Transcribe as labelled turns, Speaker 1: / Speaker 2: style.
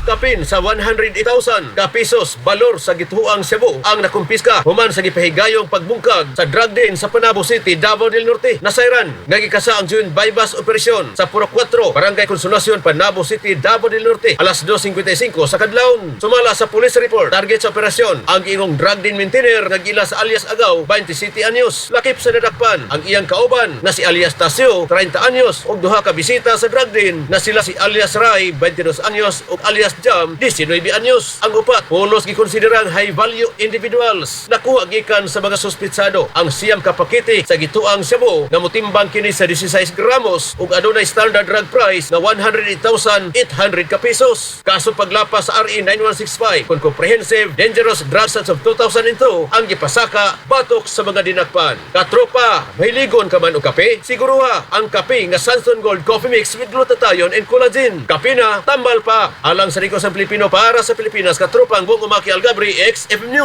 Speaker 1: Kapin sa 108,000 ka pesos balor sa gituoang shabu ang nakumpiska human sa gipahigayong pagbungkag sa drug den sa Panabo City, Davao del Norte. Nasayran nga gikasa ang joint buy-bust operasyon sa Purok 4, Barangay Consolacion, Panabo City, Davao del Norte, alas 2:55 sa kadlawon. Sumala sa police report, target sa operasyon ang giingong drug den maintainer nga giila sa alias Agaw, 27 anyos. Lakip sa nadakpan ang iyang kauban na si alias Tasio, 30 anyos, ug duha ka bisita sa drug den na sila si alias Ray, 22 anyos, ug alias Jam, 19 anyos. Ang upat pulos gikonsiderang high value individuals. Nakuha gikan sa mga suspitsado ang 9 ka pakete sa gituoang shabu nga motimbang kini sa 16 gramos ug adunay standard drug price nga 108,800 ka pesos. Kaso paglapas sa RA 9165 kon Comprehensive Dangerous Drugs Act of 2002 ang gipasaka batok sa mga dinakpan. Katropa, mahiligon ka man og kape? Siguruha ang kape nga Sanson Gold Coffee Mix with glutathione and collagen. Kape na, tambal pa. Alang sa Riko sa Pilipino para sa Pilipinas, katropa ang buong umaki Algabri, XFM News.